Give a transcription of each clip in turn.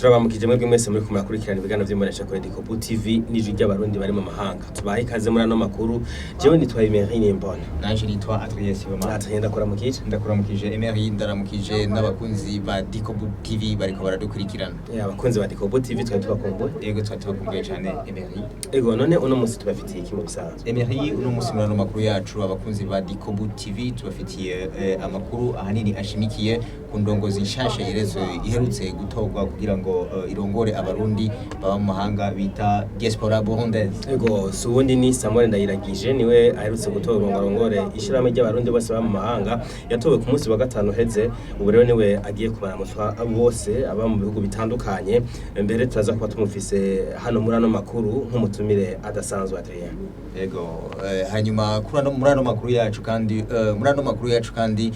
Turabamukije mwebwe mwese muri kumurakurikirana ibiganiro vy'imbonesha kure Dikobu TV n'ijwi ry'abarundi bari mu mahanga. Tubahe ikaze muri ano makuru. Jewe nitwa Emery Nimbona. Nanje nitwa Adrien Sibomana. Natwe ndakuramukije. Ndakuramukije Emery, ndaramukije n'abakunzi ba Dikobu TV bariko baradukurikirana. Abakunzi ba Dikobu TV twari tubakumbuye. Yego, twari tubakumbuye cane, Emery. Ego, none uno musi tubafitiye iki mu bisanzwe? Emery, uno musi muri ano makuru yacu, abakunzi ba Dikobu TV, tubafitiye amakuru ahanini ashimikiye ku ndongozi nshasha iherutse gutorwa kugira ngo irongore abarundi baba mu mahanga bita diaspora burundaise. Ego, si uwundi ni Samuel Ndayiragije, niwe aherutse gutorwa ngo arongore ishirahamwe ry'abarundi bose baba mu mahanga. Yatowe ku munsi wa gatanu uheze. Ubu rero niwe agiye kubaramutswa bose aba mu bihugu bitandukanye. Mbere turaza kuba tumufise hano muri ano makuru nk'umutumire adasanzwe, Adrien. Ego, hanyuma muri ano makuru yacu kandi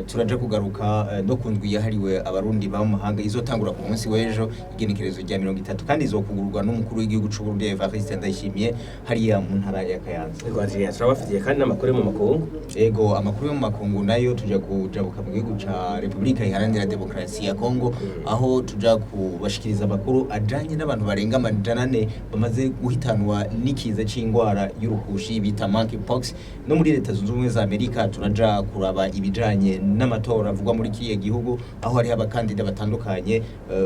turaja kugaruka no ku ndwi yahariwe abarundi baba mu mahanga izotangura ku munsi w'ejo, igenekerezo rya 30, kandi izokugururwa n'umukuru w'igihugu c'u Burundi Evariste Ndayishimiye hariya mu ntara ya Kayanza. Ego Adrien, turabafitiye kandi n'amakuru yo mu makungu. Ego, amakuru yo mu makungu nayo tuja kujabuka mu gihugu ca Repubulika Iharanira Demokarasi ya Kongo, aho tuja kubashikiriza amakuru ajanye n'abantu barenga 400 bamaze guhitanwa n'ikiza c'ingwara y'uruhushi bita monkeypox. No muri Leta Zunze Ubumwe za Amerika turaja kuraba ibijanye n'amatora avugwa muri kiriya gihugu, aho hariho abakandida batandukanye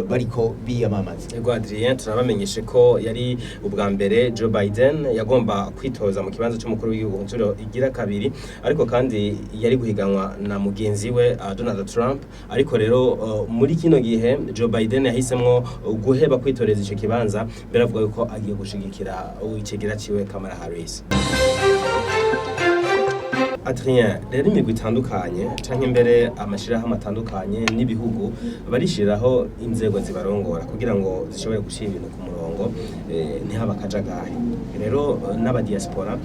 bariko biyamamaza. Ego Adrien, turabamenyeshe ko yari ubwa mbere Joe Biden yagomba kwitoza mu kibanza c'umukuru w'igihugu ku nshuro igira kabiri, ariko kandi yari guhiganwa na mugenzi we Donald Trump. Ariko rero muri kino gihe Joe Biden yahisemwo guheba kwitoreza ico kibanza, mbere avuga yuko agiye gushigikira icegera ciwe Kamala Harris. Adrien, rero imigwi itandukanye canke mbere amashirahamwe atandukanye n'ibihugu barishiriraho inzego zibarongora kugira ngo zishobore gushira ibintu ku murongo, ntihabe akajagari. Rero n'abadiaspora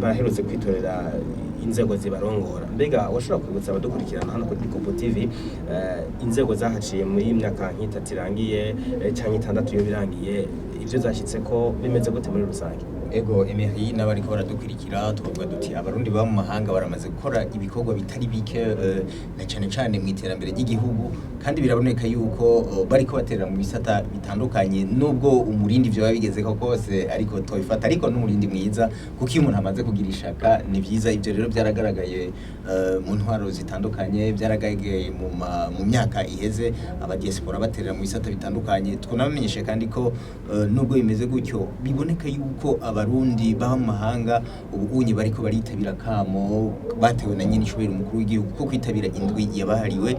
baraherutse kwitorera inzego zibarongora. Mbega washobora kwibutsa abadukurikirana hano kuri Dikopo TV inzego zahaciye muri iyi myaka nk'itatu irangiye, canke 6 iyo birangiye, ivyo zashyitseko bimeze gute muri rusange? Ego Emery, n'abariko baradukurikira, tukavuga duti abarundi baba mu mahanga baramaze gukora ibikorwa bitari bike, na cane cane mu iterambere ry'igihugu, kandi biraboneka yuko bariko baterera mu bisata bitandukanye, nubwo umurindi vyoba bigezeko kose ariko tobifata, ariko n'umurindi mwiza, kuko iyo umuntu amaze kugira ishaka ni vyiza. Ivyo rero byaragaragaye mu ntwaro zitandukanye, byaragaragaye mu myaka iheze, abadiaspora baterera mu bisata bitandukanye. Twunabamenyeshe kandi ko nubwo bimeze gutyo, biboneka yuko abarundi baba mu mahanga ubu unye bariko baritabira kamo batewe na nyine ishobera umukuru w'igihugu ko kwitabira indwi yabahariwe.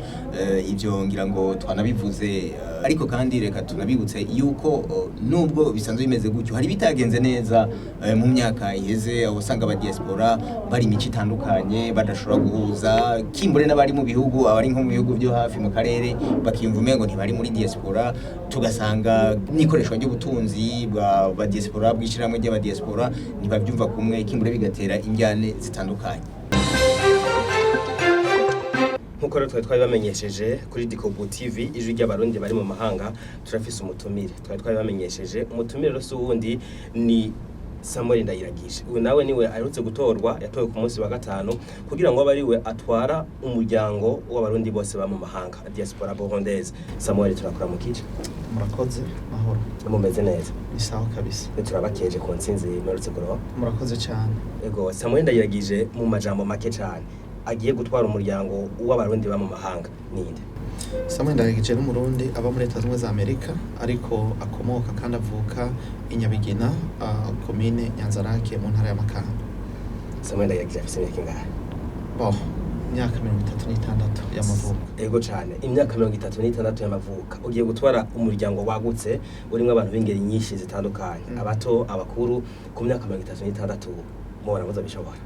Ivyo ngira ngo twanabivuze, ariko kandi reka tunabibutse yuko nubwo bisanzwe bimeze gutyo, hari bitagenze neza mu myaka iheze, aho usanga abadiaspora bari imico itandukanye, badashobora guhuza kimbure n'abari mu bihugu, abari nko mu bihugu byo hafi mu karere bakiyumva umengo ntibari muri diaspora, tugasanga n'ikoreshwa ry'ubutunzi bwa ba diaspora, bw'ishirahamwe ry'abadiaspora, ntibabyumva kumwe, kimbure bigatera injyane zitandukanye. Nkuko rero twari twabibamenyesheje kuri Dikobu TV, ijwi ry'abarundi bari mu mahanga, turafise umutumire. Twari twabibamenyesheje, umutumire rero si uwundi ni Samuel Ndayiragije. Uyu nawe niwe aherutse gutorwa, yatowe ku munsi wa gatanu kugira ngo abe ariwe atwara umuryango w'abarundi bose ba mu mahanga, diaspora burundaise. Samuel, turakuramukije. Murakoze, mahoro. Mumeze neza? Ni sawa kabisa. Turabakeje ku ntsinzi muherutse kuronka. Murakoze cyane. Ego Samuel Ndayiragije, mu majambo make cane, agiye gutwara umuryango w'abarundi ba mu mahanga ninde? Samuel Ndayiragije n'umurundi aba muri Leta Zunze Ubumwe za Amerika, ariko akomoka kandi avuka i Nyabigina, komine Nyanzarake, mu ntara ya Makamba. Samuel Ndayiragije afise imyaka ingahe? Bo imyaka 36 y'amavuko. Ego cane, imyaka 36 y'amavuko, ugiye gutwara umuryango wagutse urimwo abantu b'ingeri nyinshi zitandukanye, abato, abakuru. Ku myaka 36 mubona muzobishobora?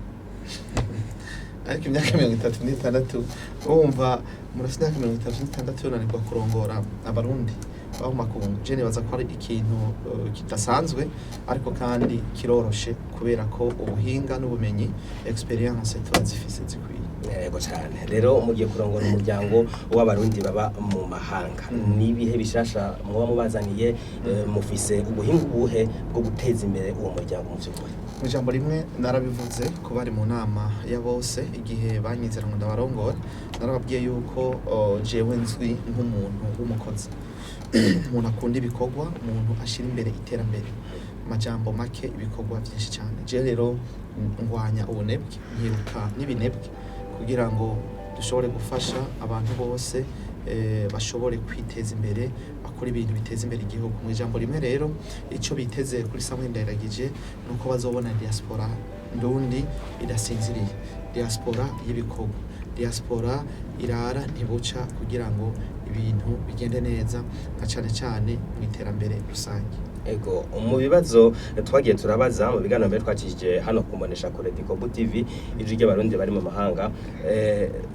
Ariko imyaka 36, wumva murafite imyaka 36 yonanirwa kurongora abarundi baba mu makungu? Je nibaza ko ari ikintu kidasanzwe, ariko kandi kiroroshe, kubera ko ubuhinga n'ubumenyi, experience, turazifise zikwiye. Yego cane. Rero mugiye kurongora umuryango w'abarundi baba mu mahanga, n'ibihe bishasha muba mubazaniye? Mufise ubuhinga ubuhe bwo guteza imbere uwo muryango mu vy'ukuri? Mu ijambo rimwe, narabivuze ko bari mu nama ya bose igihe banyizera ngo ndabarongora, narababwiye yuko jewe nzwi nk'umuntu w'umukozi, umuntu akunda ibikorwa, umuntu ashyira imbere iterambere, amajambo make, ibikorwa byinshi cyane. Je rero ngwanya ubunebwe, nkiruka n'ibinebwe kugira ngo dushobore gufasha abantu bose bashobore kwiteza imbere, bakora ibintu biteza imbere igihugu. Mu ijambo rimwe rero, icyo biteze kuri Samuel Ndayiragije ni uko bazobona diaspora ndundi idasinziriye, diaspora y'ibikorwa, diaspora irara ntibuca kugira ngo ibintu bigende neza, nka cyane cyane mu iterambere rusange. Ego, mu bibazo twagiye turabaza mu biganiro mbere twakishije hano ku Mbonesha Kure Dikobu TV, Ijwi ry'Abarundi bari mu mahanga,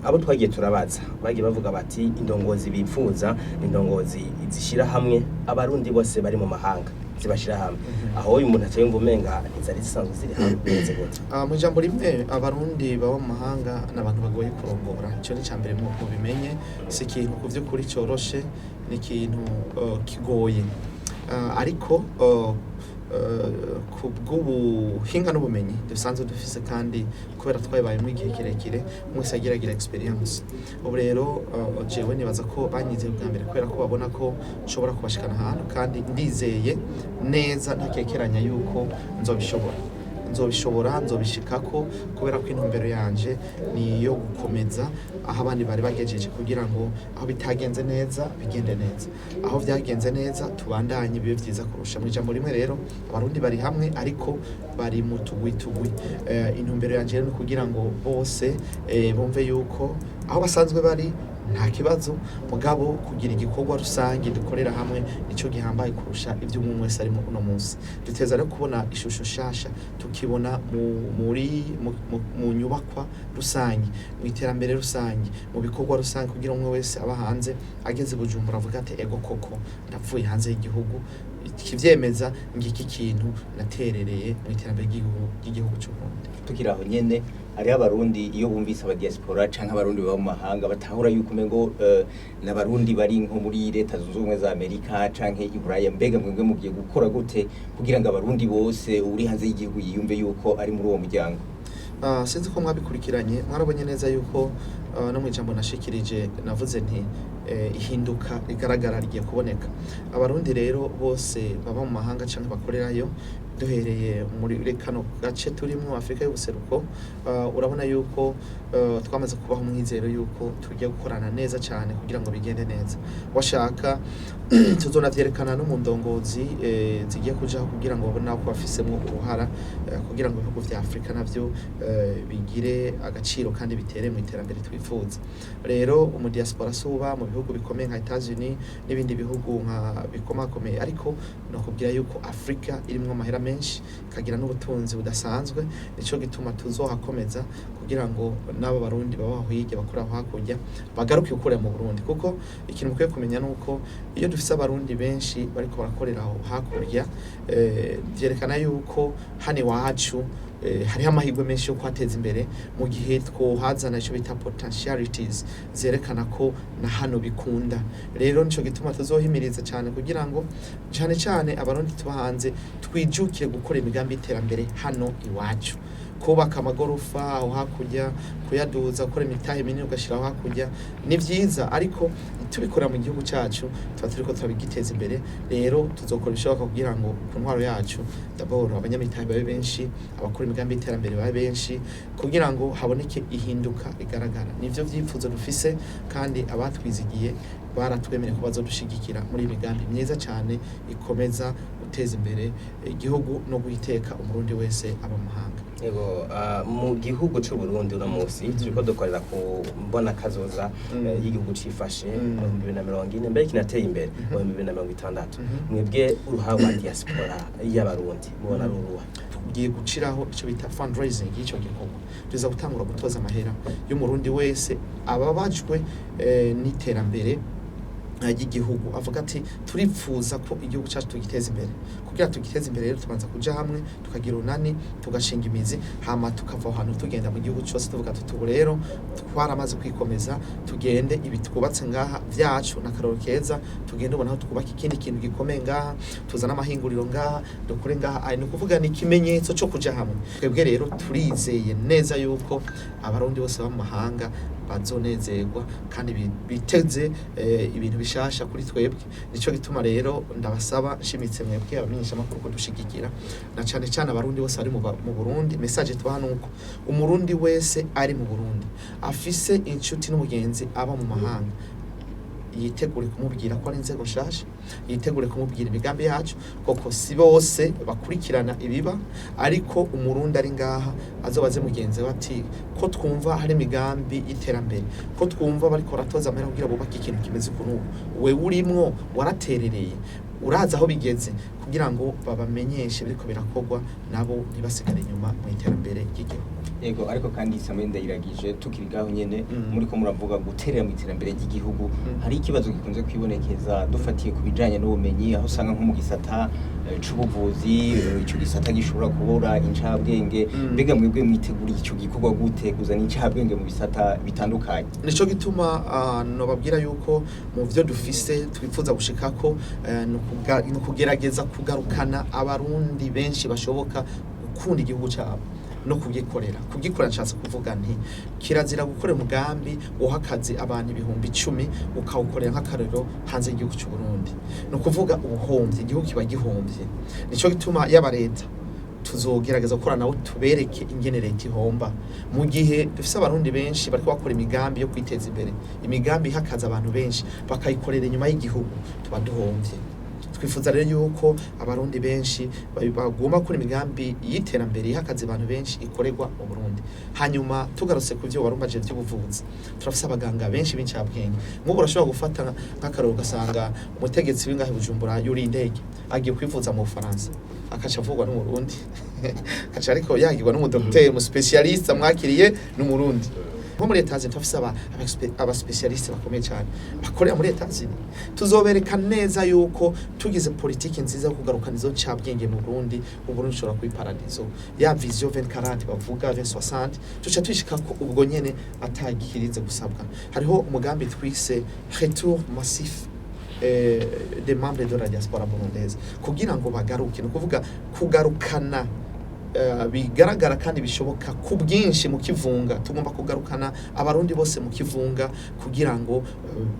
abo twagiye turabaza bagiye bavuga bati indongozi bipfuza, indongozi zishyira hamwe Abarundi bose bari mu mahanga, zibashira hamwe. Aho uyu muntu aca yumva umenga ntizari zisanzwe ziri hamwe, bimeze gute? Mu ijambo rimwe, Abarundi baba mu mahanga ni abantu bagoye kurongora. Icyo ni icya mbere mubimenye. Si ikintu ku by'ukuri cyoroshe, ni ikintu kigoye. Ariko ku bw'ubuhinga n'ubumenyi dusanzwe dufise, kandi kubera twabibayemo igihe kirekire, mwese agiragira experience. Ubu rero jewe nibaza ko banyizeye bwa mbere kubera ko babona ko nshobora kubashikana ahantu, kandi ndizeye neza ntakekeranya yuko nzobishobora, nzobishobora, nzobishikako, kubera ko intumbero yanje ni iyo gukomeza aho abandi bari bagejeje, kugira ngo aho bitagenze neza bigende neza, aho byagenze neza tubandanye bibe byiza kurusha. Mu ijambo rimwe rero, Abarundi bari hamwe ariko bari mu tugwi tugwi. Intumbero yanje rero ni kugira ngo bose bumve yuko aho basanzwe bari nta kibazo, mugabo kugira igikorwa rusange dukorera hamwe nico gihambaye kurusha ibyo umwe wese arimo uno munsi. Duteza rero kubona ishusho shasha, tukibona mu, muri mu, mu, mu nyubakwa rusange, mu iterambere rusange, mu bikorwa rusange, kugira umwe wese aba hanze ageze i Bujumbura avuga ati: "Ego koko, ndapfuye hanze y'igihugu, ikivyemeza ngiki kintu naterereye mu iterambere ry'igihugu cy'u Burundi." Tukiri aho nyene, hariho Abarundi iyo bumvise abadiaspora canke Abarundi baba mu mahanga batahura yuko umengo n'Abarundi bari nko muri Leta Zunze Ubumwe za Amerika canke i Buraya. Mbega mwebwe mugiye gukora gute kugira ngo Abarundi bose uri hanze y'igihugu yiyumve yuko ari muri uwo muryango? Sinzi ko mwabikurikiranye, mwarabonye neza yuko no mu ijambo nashikirije navuze nti ihinduka rigaragara rigiye kuboneka. Abarundi rero bose baba mu mahanga canke bakorerayo, duhereye muri kano gace turimo, Afurika y'ubuseruko, urabona yuko twamaze kubaho umwizero yuko tugiye gukorana neza cyane kugira ngo bigende neza. Washaka tuzonavyerekana no mu ndongozi zigiye kujaho, kugira ngo babone ko bafisemwo uruhara kugira ngo ibihugu vya Afurika navyo bigire agaciro kandi bitere mu iterambere twifuza. Rero umudiaspora suba mu bihugu bikomeye nka Etats-Unis n'ibindi bihugu nka bikomakomeye, ariko nokubwira yuko Afurika irimwo amahera menshi, ikagira n'ubutunzi budasanzwe. Nico gituma tuzohakomeza kugira ngo n'abo Barundi baba aho hirya, bakora aho hakurya, bagaruke gukorera mu Burundi, kuko ikintu mukwiye kumenya nuko iyo dufise Abarundi benshi bariko barakorera aho hakurya, vyerekana yuko hano iwacu hariho amahirwe menshi yo kuhateza imbere, mu gihe twohazana ico bita potentialities zerekana ko na hano bikunda. Rero nico gituma tuzohimiriza cyane kugira ngo cyane cyane Abarundi tuba hanze twijukire gukora imigambi y'iterambere hano iwacu. Kubaka amagorofa aho hakurya, kuyaduza, gukora imitahe minini ugashyira aho hakurya ni byiza, ariko tubikora mu gihugu cyacu tuba turiko turabigiteza imbere. Rero tuzokora ibishoboka kugira ngo ku ntwaro yacu d'abord abanyamitahe babe benshi, abakora imigambi y'iterambere babe benshi, kugira ngo haboneke ihinduka rigaragara. Nivyo vyifuzo dufise, kandi abatwizigiye baratwemereye ko bazodushigikira muri iyi migambi myiza cyane ikomeza guteza imbere igihugu no guhiteka Umurundi wese aba mu mahanga. Yego, mu gihugu c'u Burundi uno munsi turiko dukorera ku mbona kazoza y'igihugu cifashe mu 2040, mbere kinateye imbere mu 2060. Mwebwe uruhare rwa diaspora y'Abarundi mubona ruruha? Tugiye guciraho icyo bita fundraising y'icyo gikorwa. Tuza gutangura gutoza amahera y'Umurundi wese ababajwe n'iterambere. y'igihugu avuga ati turipfuza ko igihugu cyacu tugiteza imbere. Kugira tugiteze imbere rero tubanza kuja hamwe, tukagira urunani, tugashinga imizi, hama tukava aho hantu tugenda mu gihugu cyose tuvuga tuti ubu rero twaramaze kwikomeza, tugende ibi twubatse ngaha vyacu n'akaroro keza, tugende ubona aho twubaka ikindi kintu gikomeye ngaha, tuzane amahinguriro ngaha, dukore ngaha. Ni ukuvuga ni ikimenyetso cyo kuja hamwe. Twebwe rero turizeye neza yuko abarundi bose bo mu mahanga bazonezerwa kandi biteze ibintu bishasha kuri twebwe. Nico gituma rero ndabasaba nshimitse mwebwe abamenyeshamakuru kudushigikira, na cane cane abarundi bose bari mu Burundi. Message tubaha nuko umurundi wese ari mu Burundi afise inshuti n'umugenzi aba mu mahanga, yitegure kumubwira ko ari inzego nshasha, yitegure kumubwira imigambi yacu, koko si bose bakurikirana ibiba, ariko umurundi ari ngaha azobaze mugenzi we ati ko twumva hari imigambi y'iterambere, ko twumva bariko baratoza amahera kugira bubake ikintu kimeze uku n'uku, wewe urimwo waraterereye, uraza aho bigeze, kugira ngo babamenyeshe biriko birakorwa, nabo ntibasigare inyuma mu iterambere ry'igihugu. Yego, ariko kandi Samuel Ndayiragije, tukiri ngaho nyene, Mm. muriko muravuga guterera mu iterambere ry'igihugu, Mm. hari ikibazo gikunze kwibonekeza dufatiye ku bijanye n'ubumenyi, aho usanga nko mu gisata c'ubuvuzi, ico gisata gishobora kubura incabwenge. Mm. Mbega mwebwe mwiteguriye ico gikorwa gute, kuzana incabwenge mu bisata bitandukanye? Nico gituma nobabwira yuko mu vyo dufise twifuza gushikako, ni ukugerageza kugarukana abarundi benshi bashoboka gukunda igihugu cyabo no kugikorera. Kugikorera nshatse kuvuga nti kirazira gukora umugambi woha akazi abantu 10,000 ukawukorera nk'akarero hanze y'igihugu cy'u Burundi. Ni ukuvuga ubuhombye, igihugu kiba gihombye. Nico gituma yaba leta tuzogerageza gukora nabo, tubereke ingene leta ihomba mu gihe dufise abarundi benshi bariko bakora imigambi yo kwiteza imbere, imigambi iha akazi abantu benshi, bakayikorera inyuma y'igihugu, tuba duhombye. Twifuza rero yuko abarundi benshi bagomba gukora imigambi y'iterambere iha akazi abantu benshi ikorerwa mu Burundi. Hanyuma tugarutse ku byo warumbaje by'ubuvuzi, turafise abaganga benshi b'incabwenge. Nk'ubu urashobora gufata nk'akarorero ugasanga umutegetsi w'ingahe Bujumbura yuriye indege agiye kwivuza mu Bufaransa, akaca avurwa n'umurundi, akaca ariko yagirwa n'umudokiteri, umuspecialiste amwakiriye n'umurundi. Nko muri Etats-Unis turafise aba specialiste bakomeye cyane bakorera muri Etats-Unis. Tuzobereka neza yuko tugize politiki nziza yo kugarukana izo ncabwenge mu Burundi, Uburundi bushobora kuba iparadizo. Ya vision 2040 bavuga, 2060, tuca twishika ko ubwo nyene atagikirize gusabwa. Hariho umugambi twise retour massif des membres de la diaspora burundaise, kugira ngo bagaruke. Ni ukuvuga kugarukana bigaragara kandi bishoboka ku bwinshi mu kivunga. Tugomba kugarukana abarundi bose mu kivunga kugira ngo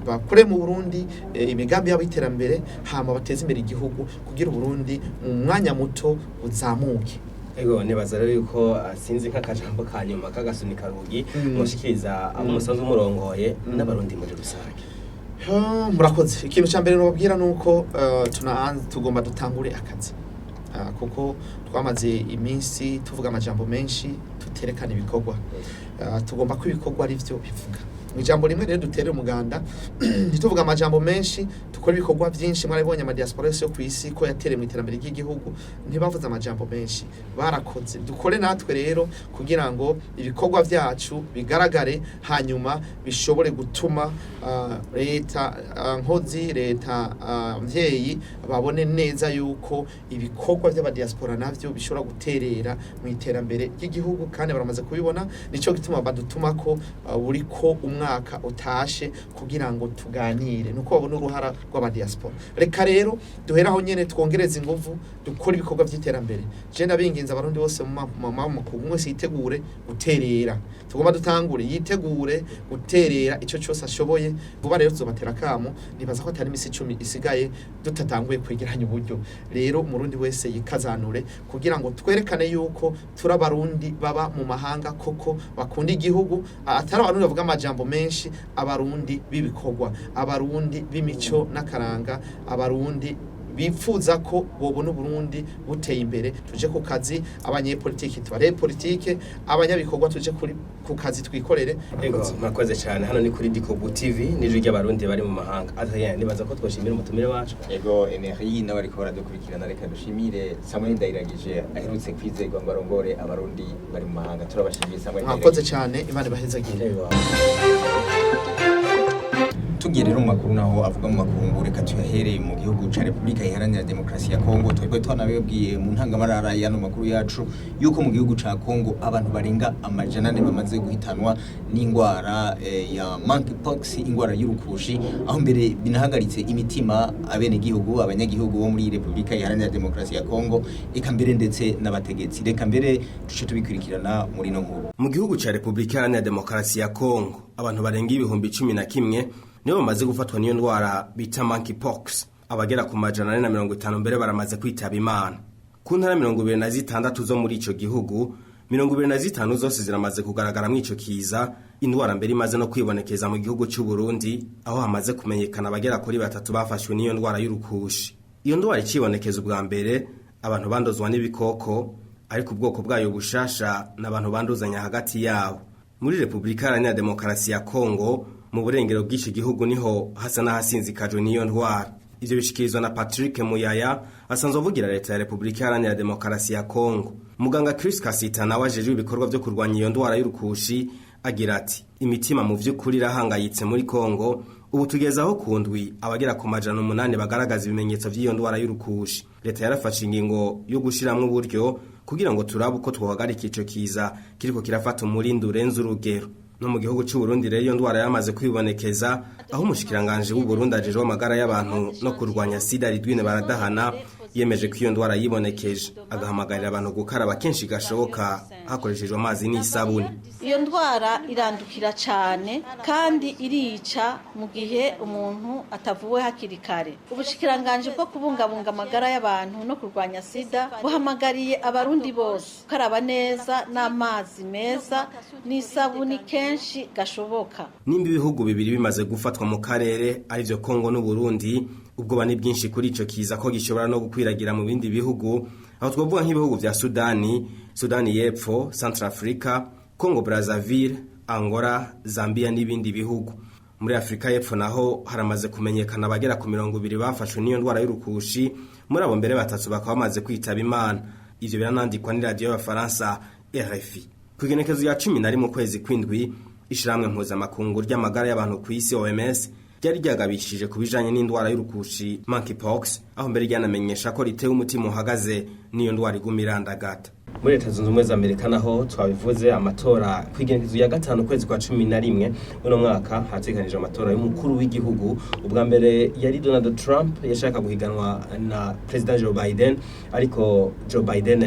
bakore mu Burundi imigambi yabo y'iterambere, hama bateze imbere igihugu, kugira Uburundi mu mwanya muto buzamuke. Ego, nibaza rero yuko sinzi nk'akajambo ka nyuma k'agasunika rugi mushikiriza abo musanzwe murongoye n'abarundi muri rusange. Murakoze. Ikintu cya mbere nobabwira ni uko tugomba dutangure akazi, kuko twamaze iminsi tuvuga amajambo menshi tuterekana ibikorwa. Tugomba ko ibikorwa ari byo bivuga. Mu ijambo rimwe rero, dutere umuganda, ntituvuge amajambo menshi, dukore ibikorwa byinshi. Mwarabibonye amadiaspora yose yo ku isi ko yatereye mu iterambere ry'igihugu, ntibavuze amajambo menshi, barakoze. Dukore natwe rero kugira ngo ibikorwa byacu bigaragare, hanyuma bishobore gutuma leta nkozi, leta mvyeyi babone neza yuko ibikorwa by'abadiaspora navyo bishobora guterera mu iterambere ry'igihugu, kandi baramaze kubibona. Nico gituma badutuma ko buri ko umwaka utashe kugira ngo tuganire, nuko babona uruhara rw'abadiaspora. Reka rero duhera aho nyene, twongereze inguvu, dukore ibikorwa by'iterambere. Je ndabinginze abarundi bose mu makungu, wese yitegure guterera. Tugomba dutangure, yitegure guterera ico cyose ashoboye. Vuba rero tuzobatera akamo. Nibaza ko atari imisi 10 isigaye tutatanguye kwegeranya uburyo. Rero umurundi wese yikazanure kugira ngo twerekane yuko turi abarundi baba mu mahanga koko bakunda igihugu, atari abarundi bavuga amajambo menshi, abarundi b'ibikorwa, abarundi b'imico n'akaranga, abarundi bipfuza ko bobona Uburundi buteye imbere. Tuje ku kazi, abanyepolitiki tubare politike, abanyabikorwa tuje kuri ku kazi twikorere. Ego, murakoze cyane. Hano ni kuri Dikobu TV n'ijwi ry'abarundi bari mu mahanga. Adrien, nibaza ko twoshimira umutumire wacu. Ego, Emery n'abariko baradukurikirana, reka dushimire Samuel Ndayiragije aherutse kwizerwa ngo arongore abarundi bari mu mahanga. Turabashimiye, Samuel Mwakoze Ndayiragije. cyane, Imana ibahezagire. Ego. Tugiye rero mu makuru naho avuga mu makungu, reka tuyahereye mu gihugu ca Repubulika Iharanira Demokarasi ya Kongo. Twebwe twanabibabwiye mu ntangamarara y'ano makuru yacu yuko mu gihugu ca Kongo abantu barenga 400 bamaze guhitanwa n'ingwara ya monkeypox, ingwara y'urukushi, aho mbere binahagaritse imitima abenegihugu, abanyagihugu bo muri Repubulika Iharanira Demokarasi ya Kongo, eka mbere ndetse n'abategetsi. Reka mbere tuce tubikurikirana muri no nkuru. Mu gihugu ca Repubulika Iharanira Demokarasi ya Kongo abantu barenga 11,000 nibo bamaze gufatwa n'iyo ndwara bita monkeypox. Abagera ku 450 mbere baramaze kwitaba Imana. Ku ntara 26 zo muri ico gihugu, 25 zose ziramaze kugaragara mw'ico kiza. Indwara mbere imaze no kwibonekeza mu gihugu cy'u Burundi, aho hamaze kumenyekana abagera kuri 3 bafashwe n'iyo ndwara y'urukushi. Iyo ndwara ikibonekeza ubwa mbere abantu bandozwa n'ibikoko, ariko ubwoko bwayo bushasha n'abantu banduzanya hagati yabo. Muri Repubulika Iharanira Demokarasi ya Kongo mu burengero bw'iki gihugu niho hasa n'ahasinzikajwe n'iyo ndwara. Ivyo bishikirizwa na Patrick Muyaya asanzwe avugira leta ya Repubulika Iharanira Demokarasi ya Kongo. Muganga Chris Kasita nawe ajejwe ibikorwa vyo kurwanya iyo ndwara y'urukushi agira ati: imitima mu vy'ukuri irahangayitse muri Kongo. Ubu tugeze aho ku ndwi abagera ku 800 bagaragaza ibimenyetso vy'iyo ndwara y'urukushi. Leta yarafashe ingingo yo gushiramwo uburyo kugira ngo turabe uko twohagarika ico kiza kiriko kirafata umurindi urenze urugero. No mu gihugu cy'u Burundi rero iyo ndwara yamaze kwibonekeza, aho umushikiranganje w'u Burundi ajejwe amagara y'abantu no kurwanya sida Ridwine Baradahana yemeje ko iyo ndwara yibonekeje, agahamagarira abantu gukaraba kenshi gashoboka hakoreshejwe amazi n'isabune. Iyo ndwara irandukira cyane kandi irica mu gihe umuntu atavuwe hakiri kare. Ubushikiranganje bwo kubungabunga amagara y'abantu no kurwanya sida buhamagariye abarundi bose gukaraba neza n'amazi meza n'isabuni kenshi gashoboka. Nimba ibihugu bibiri bimaze gufatwa mu karere arivyo Kongo n'u Burundi, ubwoba ni bwinshi kuri ico kiza ko gishobora no gukwiragira mu bindi bihugu, aho twovuga nk'ibihugu vya Sudani, Sudani y'Epfo, Centrafrica, Congo Brazzaville, Angola, Zambia n'ibindi bihugu. Muri Afrika y'Epfo naho haramaze kumenyekana abagera ku 20 bafashwe n'iyo ndwara y'urukushi, muri abo mbere 3 bakaba bamaze kwitaba Imana. Ivyo biranandikwa n'iradiyo y'Abafaransa RFI. Ku igenekerezo rya 11 ukwezi kw'indwi, ishirahamwe mpuzamakungu ry'amagara y'abantu ku isi OMS ryari ryagabishije ku bijanye n'indwara y'urukushi monkeypox, aho mbere ryanamenyesha ko ritewe umutima uhagaze n'iyo ndwara iguma irandagata. Muri Leta Zunze Ubumwe za Amerika naho twabivuze, amatora ku igenekerezo ya 5 ukwezi kwa 11 uno mwaka hategekanijwe amatora y'umukuru w'igihugu. Ubwa mbere yari Donald Trump yashaka guhiganwa na President Joe Biden, ariko Joe Biden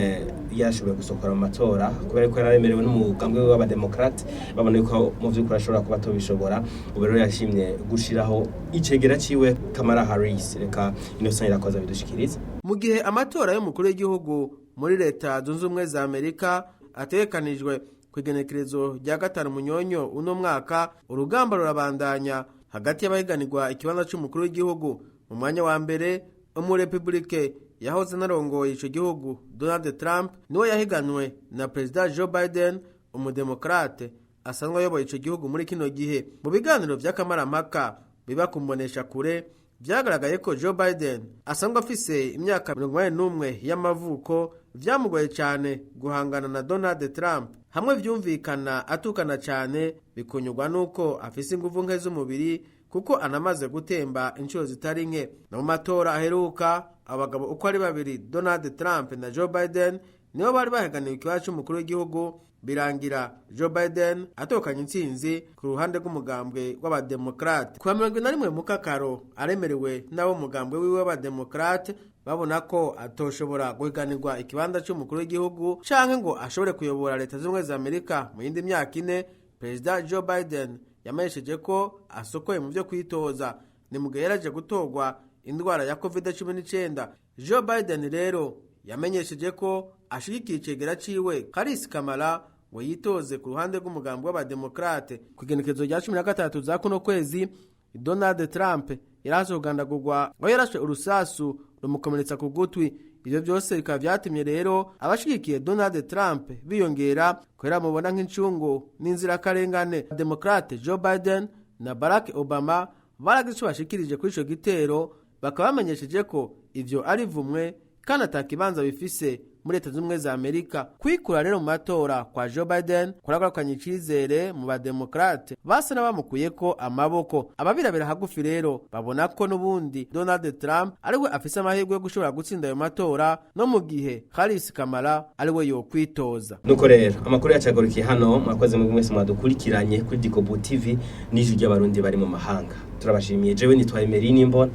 yashoboye gusokora mu matora kubera ko yararemerewe n'umugambwe w'abademokrate, babona ko mu vy'ukuri ashobora kuba atobishobora. Ubu rero yashimye gushiraho icegera ciwe Kamala Harris. Reka Innocent Irakoza bidushikirize. Mu gihe amatora y'umukuru w'igihugu muri Leta Zunze Ubumwe za Amerika ategekanijwe ku igenekerezo rya 5 Munyonyo uno mwaka, urugamba rurabandanya hagati y'abahiganirwa ikibanza c'umukuru w'igihugu. Mu mwanya wa mbere umurepublike yahoze anarongoye ico gihugu Donald Trump niwe yahiganwe na Perezida Joe Biden, umudemokrate asanzwe ayoboye ico gihugu muri kino gihe. Mu biganiro vy'akamaramaka biba kumbonesha kure vyagaragaye ko Joe Biden asanzwe afise imyaka 81 y'amavuko, vyamugoye cyane guhangana na Donald Trump. Hamwe vyumvikana atukana cyane, bikunyurwa nuko afise inguvu nke z'umubiri kuko anamaze gutemba inshuro zitari nke. No mu matora aheruka abagabo uko ari babiri Donald Trump na Joe Biden nibo bari baheganiwe ikibazo c'umukuru w'igihugu, birangira Joe Biden atokanye intsinzi ku ruhande rw'umugambwe w'abademokrate. Ku wa 41 Mukakaro aremerewe n'abo mugambwe wiwe w'abademokrate babona ko atoshobora guhiganirwa ikibanza c'umukuru w'igihugu canke ngo ashobore kuyobora Leta Zunze Ubumwe za Amerika mu yindi myaka 4. Perezida Joe Biden yamenyesheje ko asokoye mu vyo kwitoza, ni mu gihe yaraje gutorwa indwara ya COVID-19. Joe Biden rero yamenyesheje ko ashigikiye icegera ciwe Harris Kamala ngo yitoze ku ruhande rw'umugambi w'abademokrate. Ku igenekerezo rya 13 za kuno kwezi, Donald Trump yaraje kugandagurwa aho yarashwe urusasu rumukomeretsa ku gutwi. Ivyo byose bikaba vyatumye rero abashigikiye Donald Trump biyongera kubera mubona nk'incungu n'inzirakarengane. Demokrate Joe Biden na Barack Obama baragize ico bashikirije kuri ico gitero, bakaba bamenyesheje ko ivyo ari vumwe kandi ata kibanza bifise muri Leta Zunze Ubumwe za Amerika. Kwikura rero mu matora kwa Joe Biden kuragarukanye icizere mu bademokrate basa n'abamukuyeko amaboko. Ababirabira hagufi rero babona ko n'ubundi Donald Trump ariwe afise amahirwe yo gushobora gutsinda ayo matora, no mu gihe Harris Kamala ariwe yokwitoza. Nuko rero amakuru yacu agarukiye hano. Mwakoze mwebwe mwese mwadukurikiranye kuri Dikobu TV n'ijwi ry'abarundi bari mu mahanga. Turabashimiye. Jewe nitwa Emery Nimbona.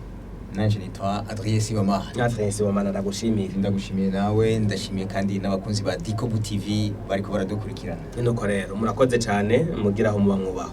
Nanje nitwa Adrien Sibomana. Natwe Sibomana, ndagushimira. Ndagushimiye nawe, ndashimiye kandi n'abakunzi ba Dikobu TV bariko baradukurikirana. Nuko rero murakoze cyane, mugira aho muba mwubaho.